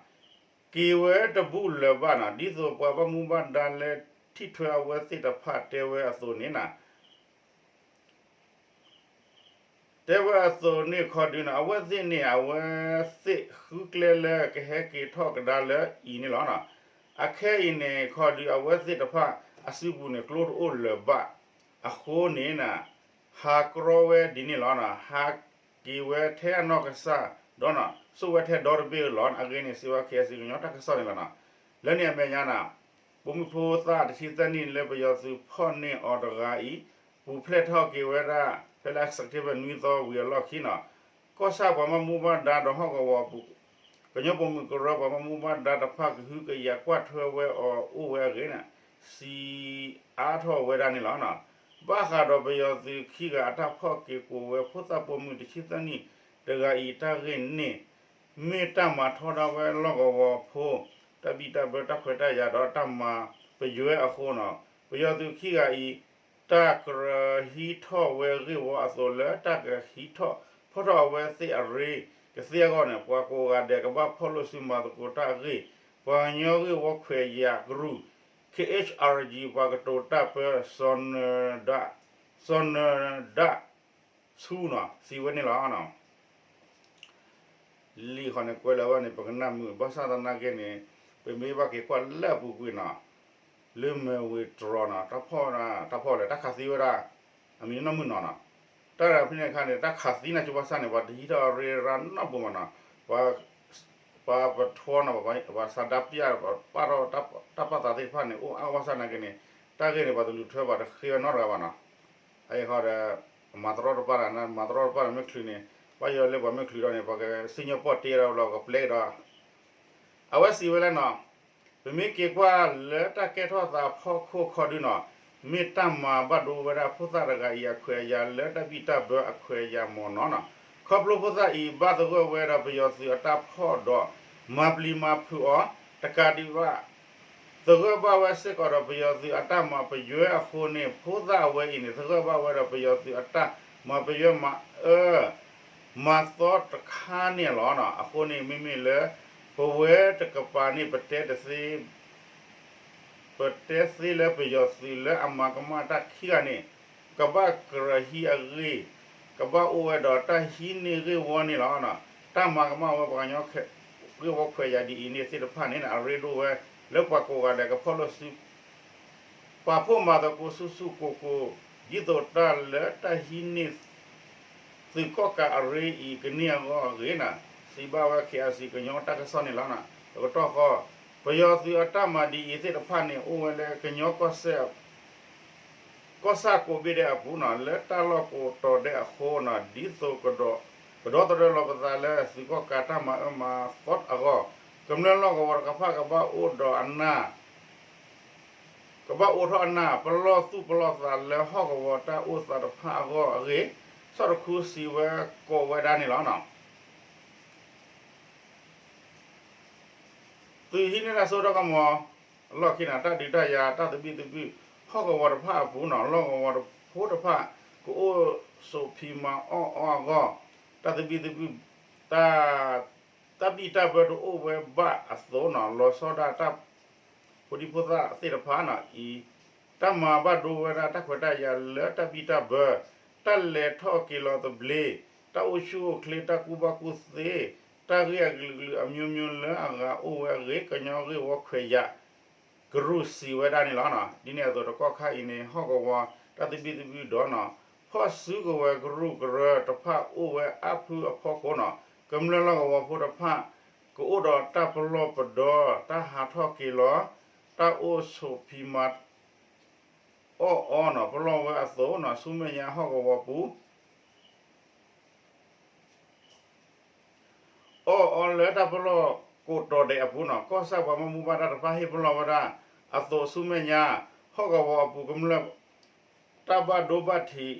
က့ၤဝဲတဘူၣ်လၢၤဘၣ်နီၤ, ဒ်သိးပှၤဘၣ်မူဘၣ်ဒါလၢထံၣ်ထွဲအဝဲသ့ၣ်တဖၣ်တဲဝဲအသိးန့ၣ်နီၤ တဲဝဲအသိးန့ၣ်ခီဒုးန့ၣ် အဝဲသ့ၣ်န့ၣ် အဝဲသ့ၣ်ဃုကျဲလၢကဟဲက့ၤထီၣ်ကဒါလၢအံၤန့ၣ်လီၤ. အခဲအံၤန့ၣ်ခီဒုး အဝဲသ့ၣ်တဖၣ်အစုပူၤန့ၣ် ကျိတအိၣ်လၢၤဘၣ်အဃိန့ၣ် ဟးကြီဝဲဒ်န့ၣ်လီၤ. ဟးက့ၤဝဲထဲအနီၢ်ကစၢ်ဒီး စိာ်ဝဲထဲဒီတဘ့ၣ်လီၤ. အဂ့ၢ်န့ၣ် စံးဝဲ ခ့ၣ်အဲၣ်ယူၣ် ကညီတၢ်ကစီၣ်န့ၣ်လီၤ. လၢန့ၣ်အမဲာ်ညါန့ၣ် ပိာ်မုၣ်ဖိသၣ်တဆံသၢနံၣ်လၢပယီၤသုးဖီၣ်န့ၢ်အီၤတဂၤအံၤ ပူၤဖျဲးထီၣ်က့ၤဝဲဒၣ် ဖဲလါစဲးပထ့ဘၢၣ်နွံသီဝံၤအလီၢ်ခံန့ၣ် ကီၢ်ဆၣ်ပှၤဘၣ်မူဘၣ်ဒါဒီးဟီၣ်ကဝီၤအပူၤ ကညီပိာ်မုၣ်ကရၢပှၤဘၣ်မူဘၣ်ဒါတဖၣ် ကဟုကယာ်ကွၢ်ထွဲဝဲအီၤအိၣ်ဝဲအဂ့ၢ်န့ၣ် စံးအါထီၣ်ဝဲဒၣ်န့ၣ်လီၤ. ဘၣ်ဃးဒီးပယီၤသုးခံဂၤအတၢ်ဖီၣ်က့ၤကိးဝဲ ဖိသၣ်ပိာ်မုၣ်တဆံသၢနံၣ်တဂၤအံၤတၢ်ဂ့ၢ်န့ၣ် မ့ၢ်တၢ်မၤထီဒါဝဲလီၢ်ကဝီၤဖိ တၢ်ဘံၣ်တၢ်ဘၢ တၢ်ခွဲးတၢ်ယာ်ဒီးတၢ်မၤပယွဲအဃိန့ၣ် ပယီၤသုးခံဂၤအံၤ တၢ်ကြၢးဟံးထီၣ်ဝဲဂ့ၢ်ဝီအသိးလၢ တၢ်ကဟံးထီၣ်ဖီၣ်ထီၣ်အဝဲသ့ၣ်အရ့ကသ့အဂီၢ်န့ၣ် ပှၤကိးဂၤဒဲးကဘၣ်ဖီၣ်လိာ်စုမၤသကိးတၢ်အဂ့ၢ် ပှၤကညီဂ့ၢ်ဝီခွဲးယာ်ကရူၢ် ခ့ၣ်အဲၣ်ယူၣ် ပှၤကတိၤတၢ်ပၢ စီၤနၢၤဒၣ်ဆူန့ၣ် စံးဝဲန့ၣ်လီၤ. လံာ်ဃီန့ၣ် ကွဲးလၢၤဘၣ်န့ၣ် ပကနၣ်မုာ် ဘၣ်ဆၣ်သနာ်က့န့ၣ် ပမ့ၢ်ဘၣ်က့ၤကွၢ်လၢအပူၤကွံာ်န့ၣ် လၢမဲၤဝ့ၤတြီၤန့ၣ် တၢ်ဖီၣ် တၢ်ဖီၣ်လဲၣ် တၢ်ခးသံဝဲဒၣ် အမံၤနီၢ်မုၢ်နီၢ်န့ၣ် တၢ်ဖဲန့ၣ်အခါန့ၣ် တၢ်ခးသံန့ၣ် ကဘၣ်ဆၣ်န့ၣ် ပှၤတဟံးထီၣ်အရ့ရၣ်နီတပူၤမ့ၢ်နီၢ် ပှၤပထွီန့ၣ် ပှၤဆန္ဒပြ ပာ်ထီၣ်တၢ်ပာ်သးသ့ၣ်တဖၣ်န့ၣ် အိၣ်အါဝဲဆၣ်နာ်က့န့ၣ် တၢ်ဂ့ၢ်န့ၣ် ပှၤတလူၤထွဲ ပှၤတဃ့ဝဲနီတဂၤဘၣ်နီၢ်. အအံၤဃီဒီး မၤတရီတပါတၢ် မၤတရီတပါတၢ်မ့ၢ်ချုးန့ၣ် ဘၣ်ယိၣ်လၢပှၤမ့ၢ်ချုးဒီးန့ၣ် ပှၤကစံၣ်ညီၣ်ပီၣ်တ့ဒီးဘျီ ကပျဲကဒီး အဝဲစံးဝဲလၢနီၢ် ပမ့ၢ်က့ၤကွၢ်လၢတၢ်ကဲထီၣ်သးအဖီခိၣ်ခီဒုးနီၢ် မ့ၢ်တၢ်မၤဘၣ်ဒိဝဲဒၣ်ဖိသၣ်တဂၤအံၤအခွဲးအယာ်လၢတၢ်ဘံၣ်တၢ်ဘၢအခွဲးအယာ်မ့ၢ်နီၢ်နီၢ် ခီဖျိဖိသၣ်အံၤ ဘၣ်သဂၢၢ်ဝဲဒီးပယီၤသုးအတၢ်ဖီၣ်ဒီး မၤပျံၤမၤဖုးအီၤ တကးဒံးဘၣ် သဂၢၢ်ဘၣ်ဝဲစ့ၢ်ကီးဒီးပယီၤသုးအတၢ်မၤပယွဲအဃိန့ၣ် ဖိသၣ်အဝဲအံၤန့ၣ် သဂၢၢ်ဘၣ်ဝဲဒီးပယီၤသုးအတၢ်မၤပယွဲမၤအၢ မၤသီတခါန့ၣ်လီၤ. အဃိန့ၣ် မ့မ့ၢ်လၢ ပဝဲတကပၤန့ၣ် ပတဲတသ့ ပတဲသ့လၢပယီၤသုးလၢအမၤကမၣ်တၢ်ခံဂၤန့ၣ် ကဘၣ်ကြၢးဟံးအဂ့ၢ် ကဘၣ်အိၣ်ဝဲဒီးတၢ်ဟံးန့ၢ်ဂ့ၢ်ဝီန့ၣ်လီၤ. တၢ်မၤကမၣ်ဝဲပှၤကညီဂ့ၢ်ဝီခွဲးယာ်ဒ်အံၤန့ၣ်သ့ၣ်တဖၣ်န့ၣ် အရ့ဒိၣ်ဝဲလၢပှၤကိးဂၤဒဲးကဖီၣ်လိာ်စု ပာ်ဖှိၣ်မၤသကိးဆူၣ်ဆူၣ်ကိၢ်ကိၢ် ဒ်သိးတၢ်လၢတၢ်ဟံးန့ၢ် သုးကီၣ်ကးအရ့အံၤကန့ၢ်အဂီၢ်အဂ့ၢ်န့ၣ် စံးဘၣ်ဝဲ ခ့ၣ်အဲၣ်ယူၣ် ကညီတၢ်ကစီၣ်န့ၣ်လီၤ. တကတီၢ်ဃီ ပယီၤသုးအတၢ်မၤဒ်အံၤသ့ၣ်တဖၣ်န့ၣ် အိၣ်ဝဲလၢကညီကီၢ်စဲၣ် ကီၢ်ဆၣ်ကိးဘ့ၣ်ဒဲးအပူၤန့ၣ် လၢတၢ်လီၢ်ကိးတီၤဒဲးအဃိန့ၣ် ဒ်သိးကဒီသဒၢလီၤပသးလၢသုးကီၣ်ကးတၢ်မၤအၢမၤသီအဂီၢ် ကမျၢၢ်လီၢ်ကဝီၤတကဖၣ်ကဘၣ်အိၣ်ဒီးအနၢ် ကဘၣ်အိးထီၣ်အနၢ် ပလီၢ်သူၣ်ပလီၢ်သးလၢဟီၣ်ကဝီၤတၢ်အိၣ်သးတဖၣ်အဂီၢ်အဂ့ၢ် စီၣ်တခူစံးဝဲကိးဝဲဒၣ်န့ၣ်လီၤ. သုးဟံးန့ၢ်တၢ်စိတၢ်ကမီၤအလီၢ်ခံန့ၣ် တၢ်ဒုးတၢ်ယၤ တၢ်သဘံၣ်သဘုၣ် ဟီၣ်ကဝီၤတဖၣ်အပူၤန့ၣ် လီၢ်ကဝီၤဖိတဖၣ် ကအိၣ်ဆိးဖံးမၤအီၣ်အီအဂီၢ် တၢ်သဘံၣ်သဘုၣ် တၢ် တၢ်ဘံၣ်တၢ်ဘၢတအိၣ်ဝဲဘၣ်အသိးန့ၣ် လီၤဆီဒၣ်တၢ် ဖိဒံဖိသၣ်သ့ၣ်တဖၣ်န့ၣ်အံၤ တၢ်မၤဘၣ်ဒိဝဲဒၣ်တၢ်ခွဲးတၢ်ယာ်လၢတၢ်ဘံၣ်တၢ်ဘၢ တၢ်လဲၤထီၣ်က့ၤလီၤသဘျ့ တၢ်အိၣ်ဆူၣ်အိၣ်ချ့ တၢ်ကူၣ်ဘၣ်ကူၣ်သ့ တၢ်ဂ့ၢ်အကလုာ်ကလုာ်အမျိုးမျိုးလၢအဂၤအိၣ်ဝဲအဂ့ၢ် ကညီဂ့ၢ်ဝီခွဲးယာ် ကရူၢ်စံးဝဲဒၣ်န့ၣ်လီၤ. ဒ်န့ၣ်အသိးတကီၢ်ခါအံၤန့ၣ် ဟီၣ်ကဝီၤတၢ်သဘံၣ်သဘုၣ်ဒီးနီၤ ဖီၣ်စုကဝဲၤကရူၢ်ကရၢတဖၣ်အိၣ်ဝဲအါဖုအဖီခိၣ်နီၤ ကမျၢၢ်လီၢ်ကဝီၤဖိတဖၣ် ကအိၣ်ဒီးတၢ်ပလီၢ်ပဒီ တၢ်ဟးထီၣ်က့ၤလီၤ တၢ်အိၣ်ဆိးဖံးမၤ အီၣ်အီနီၤ ပလီၢ်ဝဲအသိးနီၤ ဆူမဲာ်ညါဟီၣ်ကဝီၤပူၤ အီၣ်အီလၢတၢ်ပလီၢ်ကိးတီၤဒဲးအပူၤနီၤ ကီၢ်ဆၣ်ပှၤဘၣ်မူဘၣ်ဒါတဖၣ်ဟ့ၣ်ပလီၢ်ဝဲဒၣ်အသိးဆူမဲာ်ညါ ဟီၣ်ကဝီၤအပူၤကမျၢၢ် တၢ်ဘၣ်ဒိဘၣ်ထံး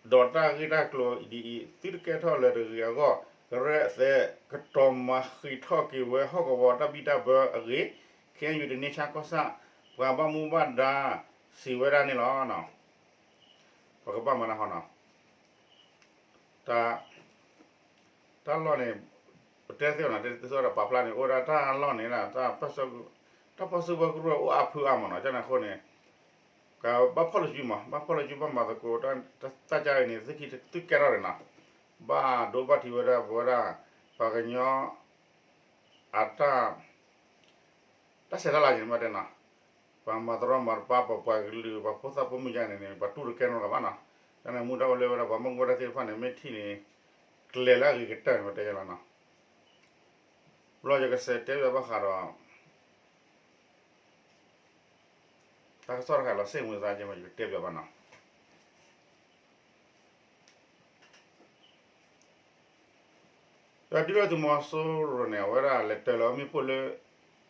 ဒီးတၢ်ဂ့ၢ်တၢ်ကျိၤဒ်အံၤ သုတကဲထီၣ်လၢၤတဂ့ၤအဂီၢ် ကရၢအသဲ ကတီၤမၤဃံးထီၣ်က့ၤဝဲဟီၣ်ကဝီၤတၢ်ဘံၣ်တၢ်ဘၢအဂ့ၢ် ခ့ၣ်အဲၣ်ယူၣ် တန့ဆါကီၢ်ဆၣ် ပှၤဘၣ်မူဘၣ်ဒါ စံးဝဲဒၣ်န့ၣ်လီၤ. ပကဘၣ်မၤနၢ်ဟီနီၤ တၢ်လီၢ်န့ၣ် ပတဲသ့အီၤနီၤ တသ့ဒီးပာ်ဖျါန့ၣ် အိၣ်ဝဲဒၣ်တၢ်လီၢ်န့ၣ် တၢ်ဖီၣ်စုကဝဲၤကရူၢ်အိၣ်အါဖုအါမးနီၤ ကန့ၣ်အဃိန့ၣ် ကဘၣ်ဖီၣ်လီၤစုမး ဘၣ်ဖီၣ်လီၤစုဘၣ်မၤသကိး တၢ်ကါအံၤန့ၣ် သုကဲထီၣ်န့ၣ်နီၤ ဘၣ်ဒိဘၣ်ထံးဝဲဒၣ်ပဝဲဒၣ် ပှၤကညီ အတၢ် တၢ်ဆဲးတၢ်လၤက့ၤန့ၣ်ဘၣ်တဲနီၤ ပှၤမၤတရီမၤတပါ ပပှၤကလုာ် ပှၤဖိသၣ်ပိာ်မုၣ်ယါန့ၣ်န့ၣ် ပှၤတူၢ်တကဲနီတဂၤဘၣ်နီၤ တၢ်န့ၣ်မူဒါအိၣ်လၢဝဲဒၣ် ပှၤမ့ၢ်မူဒါသ့ၣ်တဖၣ်န့ၣ် မ့ၢ်ထံၣ်န့ၣ် ကျဲၤလၢအဂ့ၤကတၢၢ်န့ၣ် ပတဲယါလီၤနီၤ ဘျီယကစးတဲဘၣ်ဃးဒီး တၢ်ကစီၣ်တခါလီၤ စ့ၣ်မူဒါကဲမး ယကတဲဘၣ်နီၤ ဒီးဒုၣ်ဒါသုးမီၤစိရိၤန့ၣ် အဝဲဒၣ်လဲၤတၢၤလီၤမ့ၣ်ပိၢ်လၢ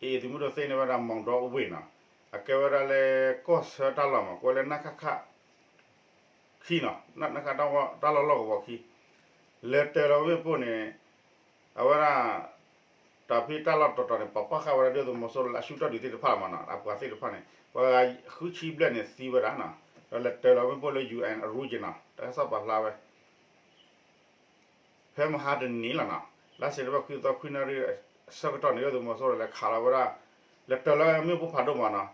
အ့ၣ်သုးမုၢ်ဒိၣ်သ့ၣ်န့ၢ်ဝဲဒၣ် မီၣ်ဒီအဝ့ၢ်နီၤ အကဲဝဲဒၣ်လၢကီၢ်ဆၢတၢ်လီၢ်မး ကဲဝဲလၢနခခ ခံနီၤ နခ တၢ်လီၢ်လီၢ်ကဝီၤခံ လဲၤတၢၤလီၤမ့ၣ်ပိၢ်န့ၣ် အဝဲဒၣ် တၢ်ဖဲတၢ်လီၢ်တတီၤန့ၣ် ပာ်ဖီၣ်ဃာ်ဝဲဒၣ်ဒုၣ်ဒါသုးမီၤစိရိၤလၢအရှုံးတၢ်ဒုးသ့ၣ်တဖၣ်မးနီၤ အပှၤသ့ၣ်တဖၣ်န့ၣ် ပှၤဂၤဃုဆံဘျဲၣ်န့ၣ်သံဝဲဒၣ်နီၤ ဒီးလဲၤတၢၤလီၤမ့ၣ်ပိၢ်လၢ ယူၣ်အဲၣ် အရူက့ၤနီၤ တၢ်ကစီၣ်ပာ်ဖျါဝဲ ဖဲမဟါတနံၤလီၤနီၤ လါစဲးပထ့ဘၢၣ် ခွံသီ ခွံနၣ်ရံၣ်အဆၢကတီၢ်န့ၣ် ဒုၣ်ဒါသုးမီၤစိရိၤလဲၤခးလီၤဝဲဒၣ် လဲၤတၢၤလီၤမ့ၣ်ပိၢ်ဖးဒိၣ်မးနီၤ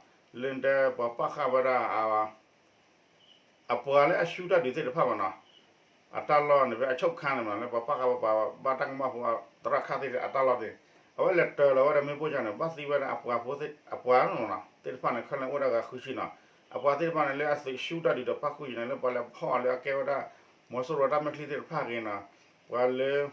လၢတဲပှၤပာ်ဃာ်ဝဲဒၣ် အပှၤလၢအရှုံးတၢ်ဒုးသ့ၣ်တဖၣ်မးနီၤ အတၢ်လီၢ်န့ၣ် ဖဲအချုပ်ခန်းန့ၣ်မး လၢပှၤပာ်ဃာ်ဝဲပှၤဘၣ်တၢ်ကမၣ်ဖိ သရၣ်ခၣ်သ့ၣ်အတၢ်လီၢ်သ့ၣ် အဝဲလဲၤတၢၤလီၤဝဲဒၣ်မ့ၣ်ပိၢ်ကန့ၣ် ဘၣ်သံဝဲဒၣ်အပှၤဖိသ့ၣ် အပှၤနီၤ သ့ၣ်တဖၣ်န့ၣ် ခဲလၢာ်အိၣ်ဒၣ်ဂၤဃုဆံနီၤ အပှၤသ့ၣ်တဖၣ်န့ၣ် လၢအသုးရှုံးတၢ်ဒုးဒီးပၣ်ဃုာ်က့ၤန့ၣ် လၢပှၤလဲၤဖီၣ်လၢအကဲဝဲဒၣ် မီၤစိရိၤတၢ်မဲာ်ချံသ့ၣ်တဖၣ်ဂ့ၤနီၤ ပှၤလၢ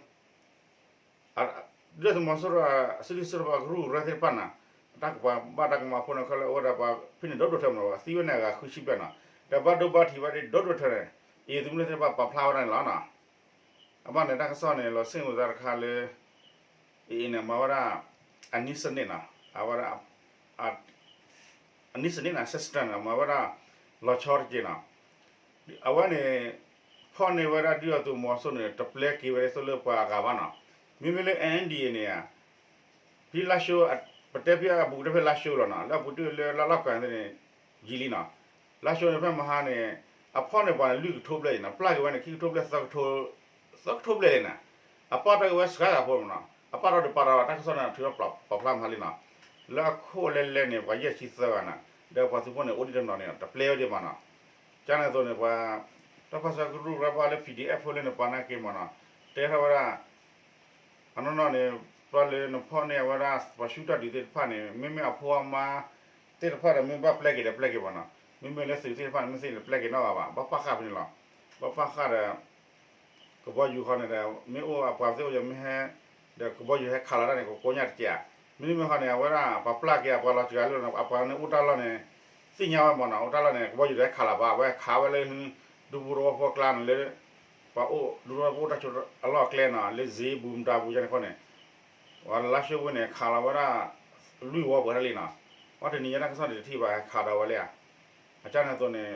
ဒုၣ်ဒါသုးမီၤစိရိၤ စံးဒုးစံးထီၣ်ပှၤကရူၢ်ကရၢသ့ၣ်တဖၣ်နီၤ တၢ်ကပှၤဘၣ်တၢ်ကမၣ်ဖိန့ၣ် ခဲလၢာ်အိၣ်ဝဲဒၣ်ပှၤဖဲန့ၣ်ဒီဒိၣ်ထၢမးနီၤ သံဝဲန့ၣ်အဂၤဃုဆံဘျဲၣ်နီၤ ဒီးဘၣ်ဒိဘၣ်ထံးဝဲဒၣ်ဒီဒိၣ်ထၢန့ၣ် အ့ၣ်သုးမုၢ်ဒိၣ်သ့ၣ်တဖၣ်ပာ်ဖျါဝဲဒၣ်န့ၣ်လီၤနီၤ အဘၣ်န့ၣ်တၢ်ကစီၣ်န့ၣ် လီၤစ့ၣ်မုာ်သးတခါလၢ အ့ၣ်အ့ၣ်န့ၣ် မၤဝဲဒၣ် အနည်းစနစ်နီၤ အဝဲဒၣ် အနည်းစနစ်နီၤ system နီၤ မၤဝဲဒၣ် လီၤဆီတက့ၢ်နီၤ အဝဲန့ၣ် ဖီၣ်န့ၢ်ဝဲဒၣ်ဒုၣ်ဒါသုးမီၤစိရိၤန့ၣ် တပျဲက့ၤဝဲဒၣ်သိးလၢပှၤအဂၤဘၣ်နီၤ မ့မ့ၢ်လၢ အၣ်အၣ်ဒီးအ့ၣ်န့ၣ် ဖဲလါၡိ ပတဲဖဲအဘူးကတၢၢ်ဖဲလါၡိလီၤနီၤ လၢအပူၤတ့ၢ်လၢလါလီၢ်ကၤန့ၣ် ယံာ်လံနီၤ လါၡိန့ၣ်ဖဲမဟါန့ၣ် အဖီၣ်န့ၢ်ပှၤန့ၣ် လွံၢ်ကထိဘျဲၣ်အံၤနီၤ ပျၢ်က့ၤဝဲန့ၣ် ခံကထိဘျဲၣ် သၢကထိဘျဲၣ်လံနီၤ အပၢ်တၢ်ကဝဲစှၤဂၤဖိမးနီၤ အပၢ်ထီၣ်ဒုးပာ်ထီၣ်တၢ်ကစီၣ်န့ၣ် ထုးထီၣ်ပာ်ဖျါမဟါလံနီၤ လၢအခိၣ်လဲလဲန့ၣ် ပှၤယဲၢ်ဆံသၢဂၤနီၤ ဒီးပှၤသုးဖိန့ၣ် အိၣ်ဒံးတနီၤန့ၣ် တပျဲဝဲဒံးမးနီၤ ကန့ၣ်အသိးန့ၣ် ပှၤ တၢ်ဖီၣ်ဆၢကရူၢ်ကရၢဖီၣ်လၢ ပီၣ်ဒံၣ်အဲၣ်ဖိလၢန့ၣ် ပာ်နာ်က့မးနီၤ တဲထီၣ်ဝဲဒၣ် အနီၢ်နီၢ်န့ၣ် ပှၤလၢနဖီၣ်န့ၢ်အဝဲဒၣ် ပှၤရှုံးတၢ်ဒုးသ့ၣ်တဖၣ်န့ၣ် မ့မ့ၢ်အဖိအမါသ့ၣ်တဖၣ်ဒီး မ့ၢ်ဘၣ်ပျဲက့ၤဒီးပျဲက့ၤမးနီၤ မ့မ့ၢ်လၢသုးသ့ၣ်တဖၣ်န့ၣ် မ့ၢ်သ့ၣ်န့ၣ်ပျဲက့ၤနီတဂၤဘၣ် ဘၣ်ပာ်ဃာ်ဖဲန့ၣ်လီၤ ဘၣ်ပာ်ဃာ်ဒီး ကဘီယူၤဃီန့ၣ်ဒီး မ့ၢ်အိၣ်အပှၤသ့ၣ်အိၣ်ယမ့ၢ်ဟဲ ဒီးကဘီယူၤဟဲခးလီၤတၢ်န့ၣ် ကကိညၣ်တက့ၢ်ဧါ မ့မ့ၢ်ဃီန့ၣ် အဝဲဒၣ် ပှၤပျၢ်က့ၤအပှၤလီၤစှၤလၢ အပှၤန့ၣ်အိၣ်တၢ်လီၢ်န့ၣ် သ့ၣ်ညါဝဲမးနီၤ အိၣ်တၢ်လီၢ်န့ၣ် ကဘီယူၤဒီးဟဲခးလီၤဘၣ် အဝဲခးဝဲလၢ ဒူပူၤသဝီဖိကျါန့ၣ်လၢ ပှၤအိၣ်ဒူပူၤသဝီဖိအိၣ်တၢ်ဆိးအလီၢ်အကျဲနီၤ လၢစ့ဘူးမတၤဘူးယါန့ၣ်အဃိန့ၣ် ပှၤလါၡိဝ့ၢ်န့ၣ် ခးလီၤဝဲဒၣ် လွံၢ်ဝီပှဲၤထီၣ်လံနီၤ အီတနံၤညါတၢ်ကစီၣ်န့ၣ်တထံၣ်ဘၣ် ဟဲခးဒီးဝဲလံဧါ အကန့ၣ်အသိးန့ၣ်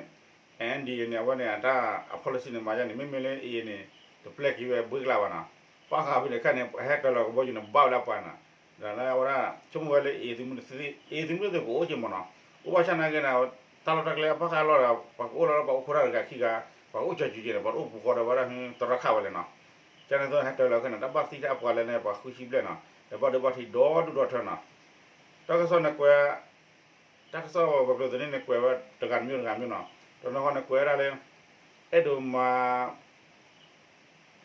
အၣ်အၣ်ဒီးအ့ၣ်န့ၣ် အဝဲန့ၣ် အတၢ်အ policy န့ၣ် မၤယါန့ၣ် မ့မ့ၢ်လၢအ့ၣ်အ့ၣ်န့ၣ် တပျဲက့ၤဝဲဘှ့ကလးဘၣ်နီၤ ပာ်ဃာ်ဖဲန့ၣ်ခဲန့ၣ် ဟဲတၢၤလီၤကဘီယူၤန့ၣ် ဘၣ်ဝဲလၢအပှၤနီၤ ဒီးလၢအဝဲဒၣ် ဆိကမိၣ်ဝဲလၢအ့ၣ်သုးမုၢ်သ့ၣ် အ့ၣ်သုးမုၢ်သ့ၣ်ကအိၣ်က့ၤမးနီၤ အိၣ်ဘၣ်ဆၣ်နာ်က့န့ၣ် တၢ်လီၢ်တၢ်ကျဲအပာ်ဃာ်လီၤဒီး ပှၤကအိၣ်လီၤလၢပှၤအိၣ်ခိးတၢ်တဂၤခံဂၤ ပှၤကအိၣ်ကၠီၤစူၤက့ၤန့ၣ် ပှၤတအိၣ်ပူၤဃီဒီးဝဲဒၣ် သရၣ်ခၣ်ဝဲလဲၣ်နီၤ ကန့ၣ်အသိးဟဲတၢၤလီၤခဲန့ၣ် တၢ်ဘၣ်သံတၢ်အပှၤလဲၣ်န့ၣ် ပှၤဃုဆံဘျဲၣ်နီၤ ဒီးဘၣ်ဒိဘၣ်ထံးဒီဒူၣ်ဒီထၢနီၤ တၢ်ကစီၣ်န့ၣ်ကွဲး တၢ်ကစီၣ်ဝဲၤကျိၤသန့ၣ်န့ၣ် ကွဲးဝဲတဂၤတမံၤတဂၤမံၤနီၤ တနီၤဃီန့ၣ်ကွဲးဝဲဒၣ်လၢ အဲၣ်ဒိးမၤ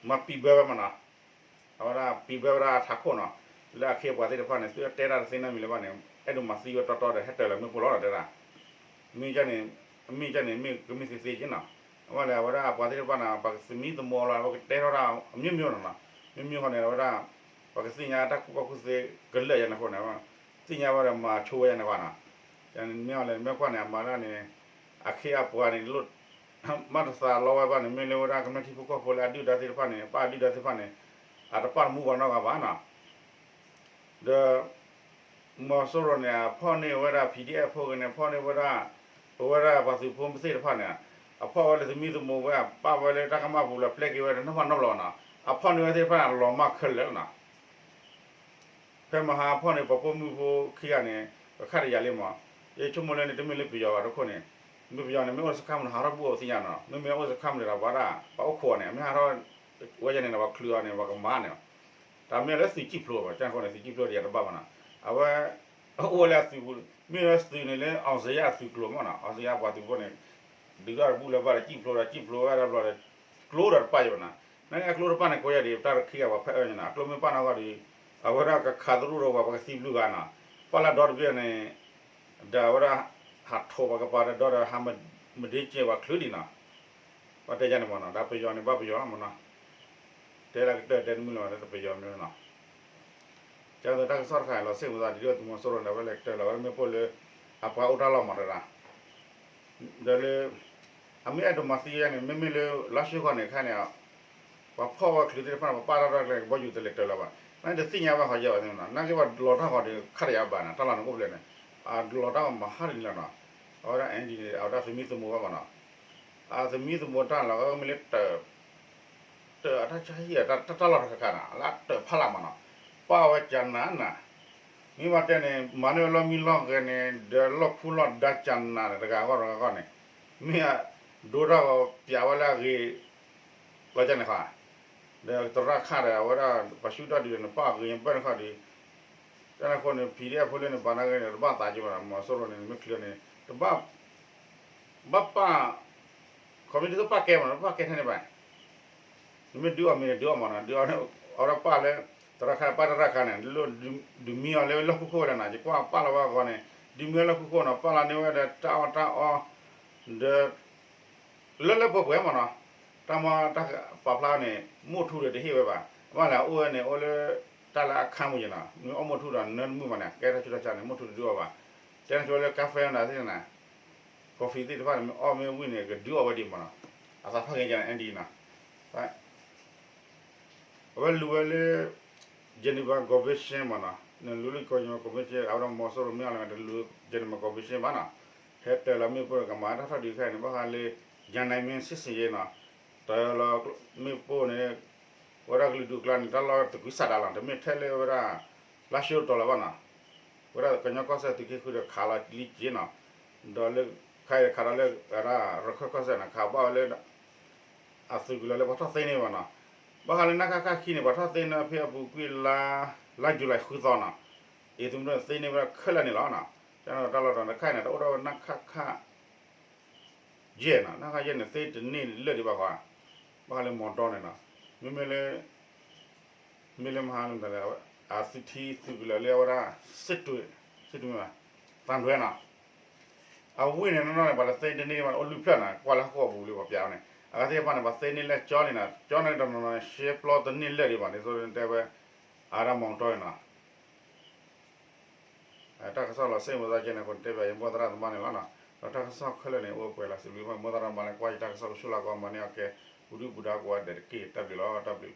မၤပံာ်ဘၢဝဲမးနီၤ အဝဲဒၣ်ပံၤဘၢဝဲဒၣ်အထးခိၣ်နီၤ, လၢအခ့အပှၤသ့ၣ်တဖၣ်န့ၣ် သုတဲတၢ်တသ့နီတမံၤလၢၤဘၣ်န့ၣ် အဲၣ်ဒိးမၤသံဝဲတီတီဒီး ဟဲတၢၤလီၤမ့ၣ်ပိၢ်လီၤဒီးတဲဒၣ်, မ့ၢ်န့ၣ်, မ့ၢ်န့ၣ် မ့ၢ်ကမ့ၢ်သ့သ့က့နီၤ, အဝဲလဲၣ် အဝဲဒၣ်အပှၤသ့ၣ်တဖၣ်န့ၣ် ပကသမံသမိးလီၤ ပကတဲထီၣ်တၢ်အမျိုးမျိုးနီၤနီၤ, မျိုးမျိုးဃီန့ၣ် အဝဲဒၣ် ပကသ့ၣ်ညါတၢ်ကူၣ်ဘၣ်ကူၣ်သ့ကလၢာ်ယၤန့ၣ်အဃိန့ၣ် သ့ၣ်ညါဝဲဒီးမၤဆိဝဲယၤန့ၣ်ဃီနီၤ, မ့ၢ်အီၤလဲၣ် မ့ၢ်ကွၢ်န့ၣ် အမၤတၢ်န့ၣ် အခ့အပှၤန့ၣ် မၤတသးလီဝဲဘၣ်န့ၣ် မ့ၢ်လၢဝဲဒၣ်ကမျၢၢ်ထံဖိကီၢ်ဖိလၢအဒုၣ်ဒါသ့ၣ်တဖၣ်န့ၣ် ပၢ်အဒုၣ်ဒါသ့ၣ်တဖၣ်န့ၣ် အတပာ်တမူပှၤနီတဂၤဘၣ်နီၤ, ဒီး မီၤစိရိၤန့ၣ် အဖီၣ်န့ၢ်ဝဲဒၣ် PDF ဖိဂ့ၤန့ၣ် ဖီၣ်န့ၢ်ဝဲဒၣ် ပဝဲဒၣ်ပှၤသုးဖိသ့ၣ်တဖၣ်န့ၣ် အဖီၣ်ဝဲလၢသမံသမိးဝဲ အပာ်ဝဲလၢတၢ်ကမၣ်ပူၤလီၤ ပျဲက့ၤဝဲဒၣ်နီၢ်ဖးနီတဘျီနီၤ, အဖီၣ်န့ၢ်ဝဲသ့ၣ်တဖၣ်န့ၣ် အလီၤမၢ်ခဲလၢာ်နီၤ ဖဲမဟါအဖီၣ်န့ၣ် ပှၤပိာ်မုၣ်ဖိခံဂၤန့ၣ် ပခါတယၤလံမး, ယဆိကမိၣ်လၢန့ၣ် တမ့ၢ်လၢပယီၤဘၣ်တခိၣ်န့ၣ်, မ့ၢ်ပယီၤန့ၣ် မ့ၢ်အိၣ်စခါမ့ၢ်န့ၣ် ဟးထီၣ်ဘူၣ်အီၤပသ့ၣ်ညါနီၤ, မ့မ့ၢ်အိၣ်စခါမ့ၢ်န့ၣ်ဒီး ပှၤဒၣ် ပှၤအိၣ်ခိးအီၤန့ၣ် မ့ၢ်ဟးထီၣ် ဝဲယၤန့ၣ်ဒီး ပှၤချုးအီၤန့ၣ် ပှၤကမၤန့ၣ်, တၢ်မ့ၢ်လၢသုးကံၣ်ဖျိဘၣ် ကန့ၣ်အဃိန့ၣ် သုးကံၣ်ဖျိဒီးယၤတဘၣ်ဘၣ်နီၤ, အဝဲ အိၣ်ဝဲလၢအသုးပူၤ, မ့ၢ်လၢသုးန့ၣ်လၢ အောင်ဇေယျ အသုးကျိၤမ့ၢ်နီၤ, အောင်ဇေယျ ပှၤသုးဖိန့ၣ် ဒုးထီၣ်တဘူၣ်လၢၤဘၣ်ဒီး ကံၣ်ဖျိဒီး ကံၣ်ဖျိဝဲဒၣ်ဘျီဒီး ကျိဒီးတပာ်ယဘၣ်နီၤ, နာ်က့အကျိတပာ်န့ၣ် ကိးယၤဒံး တၢ်တခံဂၤပှၤဖဲအၢန့ၣ်နီၤ, အကျိမ့ၢ်ပာ်နီၢ်ဂီၢ်ဒီး အဝဲဒၣ်ကခးသရူၣ်ဒီးပှၤ ပှၤကသံဘျုးဂၤနီၤ, ပာ်လၢဒီတဘ့ၣ်န့ၣ် ဒီးအဝဲဒၣ် ဟးထိးပှၤကပၤဒီးဒီဒီး ဟးမဒ့ကဲပှၤချုးဒံးနီၤ, ပှၤတဲယၤန့ၣ်မ့ၢ်နီၤ, ဒီးပယီၤန့ၣ် ဘၣ်ပယီၤလီၤမ့ၢ်နီၤ, တဲလၢကတၢၢ်တဲတမုာ်လၢၤဘၣ် ဒီးပယီၤမ့ၢ်နီၤ, ကသိးတၢ်ကစီၣ်တခါအံၤ လီၤစ့ၢ်ကီးမသး ဒ်သိးသုးမီၤစိရိၤန့ၣ် အဝဲလဲၤကတၢၢ်လီၤဝဲမ့ၣ်ပိၢ်လၢ အပှၤအိၣ်တၢ်လီၢ်မးတဒၣ်, ဒီးလၢ အမ့ၢ်အဲၣ်ဒိးမၤသံယၤန့ၣ် မ့မ့ၢ်လၢ လါၡိခီန့ၣ် ခဲအံၤန့ၣ် ပှၤဖီၣ်ဝဲချုးသ့ၣ်တဖၣ်န့ၣ် ပှၤပာ်တၢ်ရဲၣ်ကျဲၤကဘီယူၤတလဲၤကတၢၢ်လၢၤဘၣ်, နာ်က့တသ့ၣ်ညါဘၣ်ဃီယဲဘၣ်သ့ၣ်နီၤ, နာ်က့ပှၤလီၤတၢ်ဂီၤဒီး ခါတယၤဘၣ်န့ၣ် တၢ်လီၢ်န့ၣ်အိၣ်ဖျဲၣ်န့ၣ် အလီၤတၢ်ဂီၤမဟါတနံၤလီၤနီၤ, အဝဲဒၣ် အၣ်အၣ်ဒီးန့ၣ် အဝဲဒၣ်သမံသမိးဘၣ်မ့ၢ်နီၤ, အသမံသမိးတၢ်လီၤ မ့ၢ်လၢ တၢ်အတၢ်ဆါဟံၣ်အတၢ်လီၢ်တခါခါနီၤ လၢအတၢၢ်ဖးလၢ်မးနီၤ, ပာ်ဝဲကနၤနၤ, မ့ၢ်ဘၣ်တဲန့ၣ် မၤန့ၢ်ဝဲလီၢ်မံလီၢ်ဂဲၤန့ၣ် ဒီးလီၢ်ခူလီၢ်ဒါကနၤန့ၣ် တဂၤဂီၢ်တဂၤဂီၢ်န့ၣ်, မ့ၢ်အဒိတၢ်ဂီၤပျးဝဲလၢအဂ့ၤ လီၤကန့ၣ်ဃီ, ဒီးသရၣ်ခၣ်ဒီး အဝဲဒၣ်ပှၤဆူၣ်ထီၣ်ဒုးန့ၣ် ပာ်ဂ့ၤဘၢၣ်န့ၣ်ခီဒီး တၢ်န့ၣ်အဃိန့ၣ် PDF ဖိလၢန့ၣ် ပာ်နာ်ဂ့ၤန့ၣ် တဘၣ်သးက့ဘၣ်နီၤ, မီၤစိရိၤန့ၣ် နမ့ၢ်ချုးန့ၣ် တဘၣ် ဘၣ်ပာ် ခီမ့ၢ်ဒ်သိးပာ်ကဲမးနီၤ ပာ်ကဲထဲန့ၣ်ဘၣ်, နမ့ၢ်ဒုးအီၣ်မ့ၤန့ၣ် ဒုးအီၣ်မးနီၤ, ဒုးအီၣ်န့ၣ် အဝဲဒၣ်ပာ်လၢ သရၣ်ခၣ်ပာ်တရၣ်ခါန့ၣ် ဒုးမံအီၤလၢလီၢ်ခိခိၣ်ဝဲဒၣ်နီၤ, ယကွၢ်ပာ်လီၤဝဲအဂီၢ်န့ၣ် ဒုးမံအီၤလီၢ်ခိခိၣ်နီၤ, ပာ်လီၤန့ၢ်ဝဲဒီးတၢ်အီၣ်တၢ်အီ ဒီး လၢလၢပှဲၤပှဲၤမးနီၤ, တၢ်မ့ၢ်တၢ်ပာ်ဖျါန့ၣ် မိၢ်ထူဒီးတဟ့ၣ်ဝဲဘၣ်, ဘၣ်လဲၣ် အအိၣ်ဝဲန့ၣ် အိၣ်လၢတၢ်လၢအခါမူယဲနီၤ, မ့ၢ်အီၣ်မိၢ်ထူဒီးနၢတမုာ်ဘၣ်န့ၣ် ကဲထီၣ်ဆူၣ်ထီၣ်ဆါန့ၣ် မိၢ်ထူတဒုးအီၣ်ဘၣ်, တဲနဆိလၢ cafe သ့ၣ်တဖၣ်န့ၣ် coffee သ့ၣ်တဖၣ်န့ၣ် မ့ၢ်အီၣ်မ့ၢ်ဝံၣ်န့ၣ် ကဒုးအီၣ်ဝဲဒံးမးနီၤ, အသးဖးက့ၤကန့ၣ် အၣ်ဒံးနီၤ အဝဲလူၤဝဲလၢ Geneva Convention မးနီၤ, နလူၤလၢ Geneva Convention အဝဲဒၣ်မီၤစိရိၤမ့ၢ်အီၤလၢတလူၤ Geneva Convention ဘၣ်နီၤ, ဟဲတၢၤလီၤမ့ၣ်ပိၢ်ကမၤတၢ်ထီၣ်ဒုးခဲအံၤန့ၣ် ဘၣ်ဃးလၢ ယၤနံမ့ၢ်စံၣ်စ့ယဲနီၤ, တၢၤလီၤမ့ၣ်ပိၢ်န့ၣ် ဝဲဒၣ်ကလုာ်ဒူၣ်ကျါန့ၣ် တၢ်လီၢ်တကွံစးဒၣ်လီၤ, တမ့ၢ်ထဲလၢဝဲဒၣ် လါၡိတီၤလီၤဘၣ်နီၤ, ဝဲဒၣ်ကညီကီၢ်စဲၣ်သုးက့ဃုဒီးခးလီၤလံက့နီၤ, ဒီးလၢ ခါအံၤခးဒီးလၢ ဝဲဒၣ်ရခၢၣ်ကီၢ်စဲၣ်န့ၣ် ခးဘၣ်ဝဲလၢ အသုးကလၢၤလၢပှၤထီၣ်သ့န့ၢ်ဘၣ်နီၤ, ဘၣ်ဃးလၢနၢ်ခါခါခံန့ၣ် ပှၤထီၣ်သ့န့ၢ်ဖဲအပူၤကွံာ်လါ လါယူၤလံဃုသီနီၤ, အံၤသုးမုၢ်ဒိၣ်န့ၣ်သ့န့ၢ်ဝဲဒၣ်ခဲလၢာ်န့ၣ်လီၤနီၤ, တၢ်လီၢ်တၢ်တခါအံၤန့ၣ် တအိၣ်ဒၣ်ဝဲနၢ်ခါခါ ယဲၢ်နီၤ, နၢ်ခါယဲၢ်န့ၣ် သ့တန့ၢ်လၢာ်ဒံးဘၣ်ဃီ, ဘၣ်ဃးလၢမီၤတီန့ၣ်နီၤ, မ့မ့ၢ်လၢ မ့ၢ်လၢမဟါလၢမတၤလဲၣ်, အသုထံသုးကလၢၤလၢအဝဲဒၣ် စစ်တွေ, စစ်တွေမ့ၢ်ဘၣ်, သံတွဲနီၤ, အဝ့ၢ်န့ၣ်နီၤန့ၣ် ပှၤတသ့တန့ၢ်ဘၣ် အိၣ်လွံၢ်ဖျၢၣ်နီၤ, ကွၢ်လၢဟီၣ်ခိၣ်အပူၤလံပှၤပျးဝဲန့ၣ်, အဂၤသ့ၣ်တဖၣ်န့ၣ် ပှၤသ့န့ၢ်လၢကၠီလံနီၤ, ကၠီန့ၣ်တနီၤနီၤ ရှဲပျီတန့ၢ်လၢာ်ဒံးဘၣ်, ဒ်သိးတဲဝဲ အဝဲဒၣ်မီၤတီအံၤနီၤ တၢ်ကစီၣ်လီၤစ့ၢ်မုၢ်သးကဲန့ၣ် အဃိန့ၣ် တဲဘၣ်ယမိၢ်သရၣ်သမါန့ၣ်လီၤနီၤ, ဒီးတၢ်ကစီၣ်ခဲလၢာ်န့ၣ် အိၣ်ပှဲၤလီၤစံးဘျုးဘၣ် မိၢ်သရၣ်သမါလၢကွၢ်ယတၢ်ကစီၣ်ကဆူၣ်လီၤကီးမၤန့ၢ်အီၤကဲ ပူၤဒုၣ်ပူၤဒါကိးဂၤဒဲးတက့ၢ် တၢ်ဘျုးလီၤ တၢ်ဘျုး